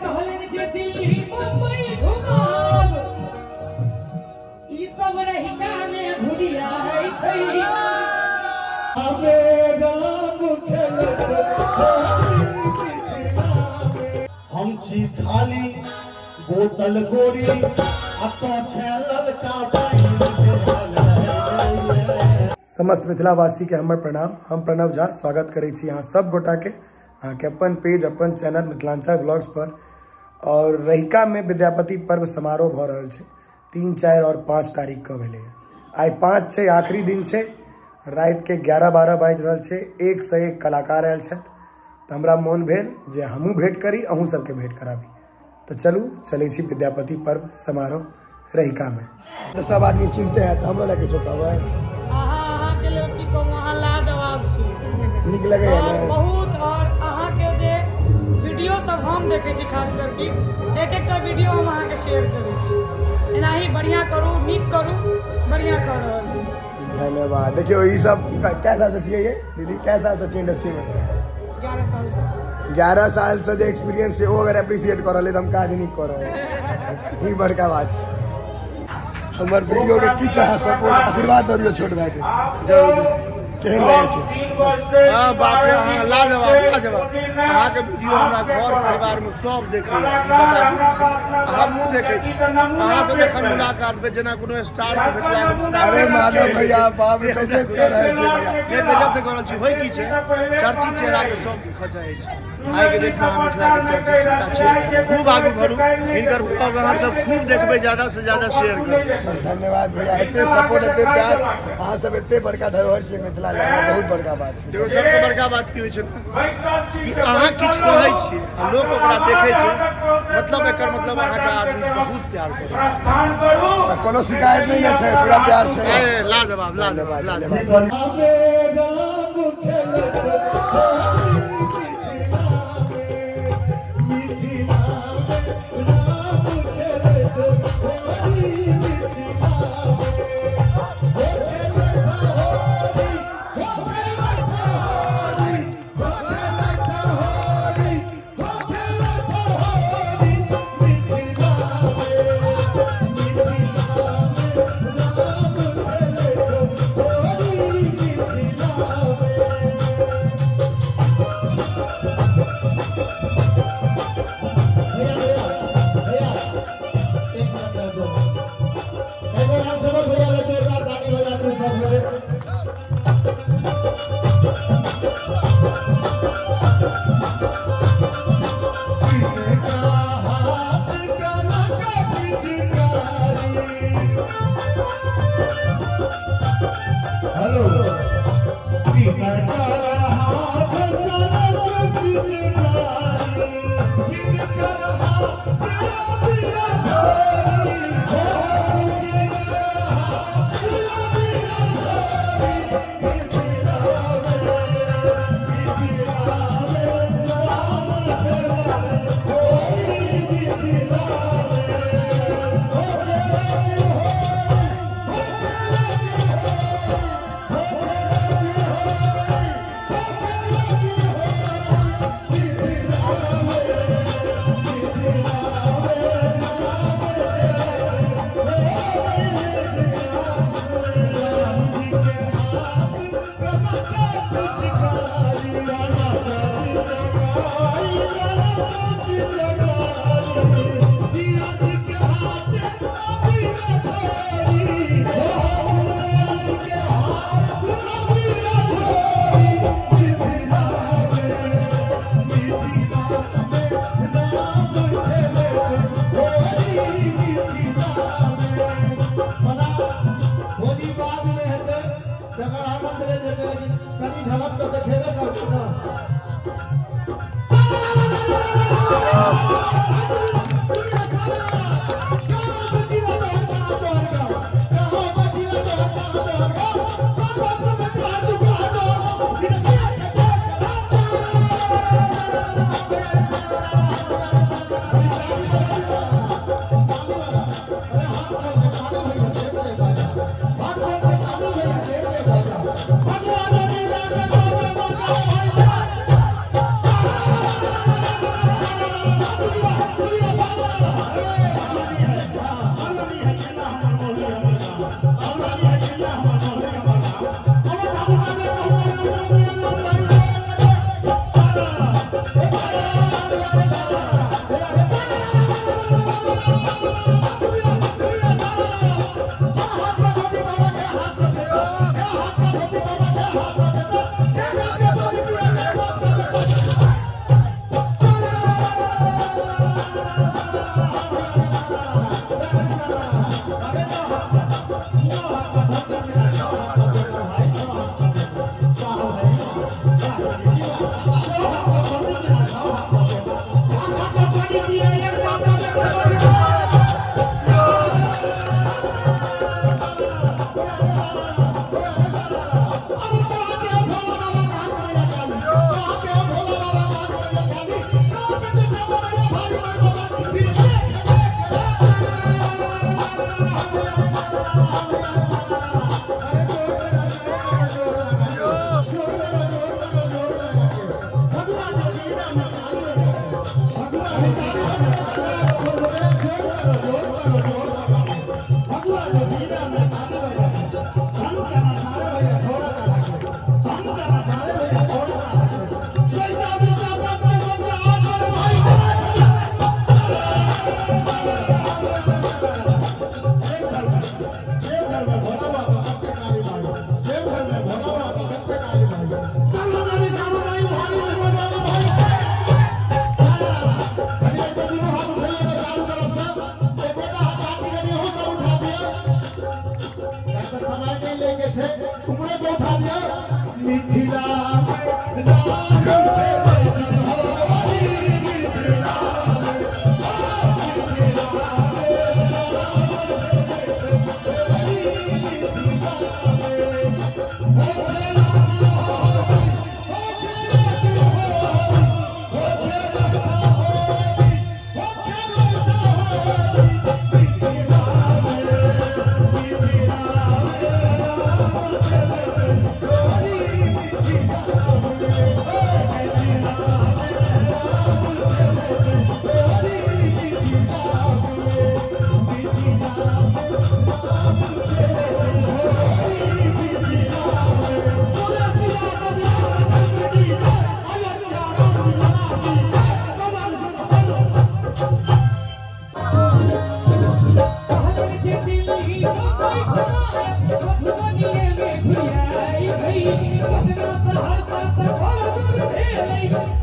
कहलनि जे दिल्ली मुंबई घुमाब, ई सब रहिका में घुरियाइ छै। हम छी खाली बोतल गोरी ललका। समस्त मिथिलावासी के हमर प्रणाम। हम प्रणव झा स्वागत करै छी अहाँ सब गोटा के अहाँके अपन पेज अपन चैनल मिथिलांचल ब्लॉग्स पर। और रहिका में विद्यापति पर्व समारोह भऽ रहल छै। 3, 4 और 5 तारीख के भेलै। आइ 5 छै, आखिरी दिन छै। राति के 11-12 बाजि रहल छै। एक से एक कलाकार आयल छथि। तऽ हमरा मोन भेल जे हमहूँ भेंट करी, अहूँ सबके भेंट कराबी। तऽ चलू चलै छी विद्यापति पर्व समारोह रहिका में। तो सब आदमी चिन्हते हैं तो हमरो लए किछो कहबै। अहाँके लेल की कहू, अहाँ लाजवाब छी। नीक लगैया और बहुत। और अहाँके जे वीडियो सब हम देखै छी, खास करके एक एकटा वीडियो हम अहाँके शेयर करै छी। एनाही बढ़िया करू, नीक करू, बढ़िया कऽ रहल छी। धन्यवाद। देखियौ ई सब कै साल से छियै ये दीदी? कै साल से छियै इंडस्ट्री में? 11 साल से। 11 साल से जे एक्सपीरियंस छै ओ अगर एप्रिसिएट कऽ रहल है तऽ हम काज नीक कऽ रहल छी। ई बड़का बात छै। हमर वीडियो के किछु अहाँ सपोर्ट आशीर्वाद दऽ दियौ छोट भाई के। केहन लगै छै? हाँ बाप रे, हाँ लाजवाब लाजवाब। अहाँके वीडियो हमरा घर परिवार में सब देखैया, बता दू। हमहूँ देखै छी। अहाँ से जखन मुलाकात भेल जेना कोनो स्टार से भेटला। अरे माधव भैया, बाप रे, बेइज्जत कऽ रहल छै भैया। नहि बेइज्जत कऽ रहल छी। होइ की छै, चर्चित चेहरा के सब देखऽ चाहै छै। आइ के डेट में अहाँ मिथिला के चर्चित चेहरा छियै। खूब आगू बढ़ू। हिनकर ब्लॉग अहाँ सब खूब देखबै, ज्यादा से ज्यादा शेयर करबै। बस धन्यवाद भैया, एते सपोर्ट एते प्यार, अहाँ सब एते बड़का धरोहर छै मिथिला लए, बहुत बड़का बात छै। देखो सबसे बड़का बात की होइ छै ने कि अहाँ किछु कहै छियै आ लोक ओकरा देखै छै, मतलब एकर मतलब अहाँके आदमी बहुत प्यार करै छै। तऽ कोनो शिकायत नहि ने छै, पूरा प्यार छै। लाजवाब लाजवाब धन्यवाद। धन्यवाद।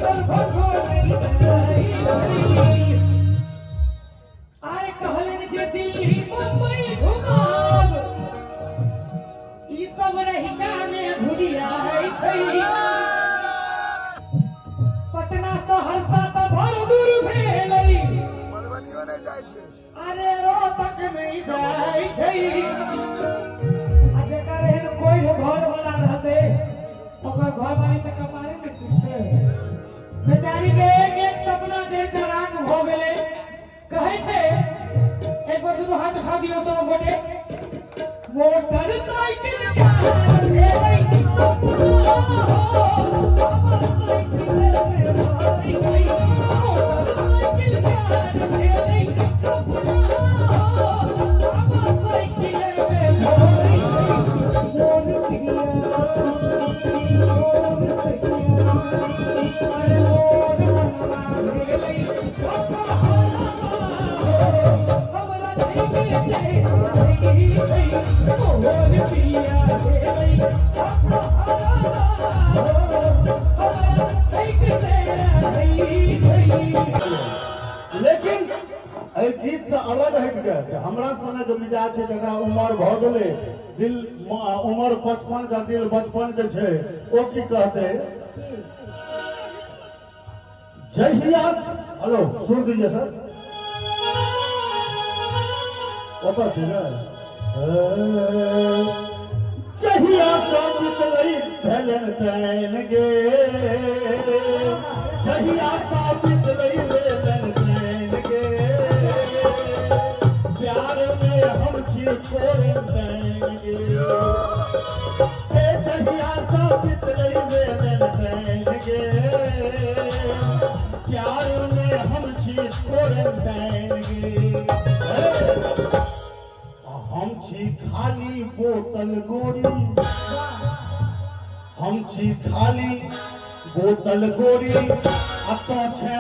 दरभंगो नहीं जाइ छै। आइ कहलनि जे दिल्ली मुंबई घुमाब, ई सब रहिका में घुरियाइ छै। पटना सहरसा तऽ बड़ दूर भेलै, मधुबनियो नहि जाइ छै, अरे रोहतक नहीं जाइ छै। आ जेकर एहन कोई घर वाला रहते ओकर घर वाली तऽ कपारे में टूटते। बेचारी के एक एक सपना जे राग भऽ गेलै। कहै छै एक बार दुनू हाथ उठा दियौ सब गोटे। मोटर साइकिल लेकिन एहि गीत से अलग हटि के हमरा सने जे मिजाज छै, जकरा उमर भऽ गेलै, दिल उमर 55 का दिल बचपन के छै, ओ की कहते जहिया। हेलो सुन दीजिए सर, ओतऽ छै ने। जहिया सब बितलै भेलन गे, जहिया सब बितलै भेलन गे, प्यार में हम छी क्वारंटाइन गे। जहिया सब बितलै भेलन गे, प्यार में हम छी क्वारंटाइन गे। हम छी खाली बोतल गोरी, हम छी खाली बोतल गोरी, आ तो छे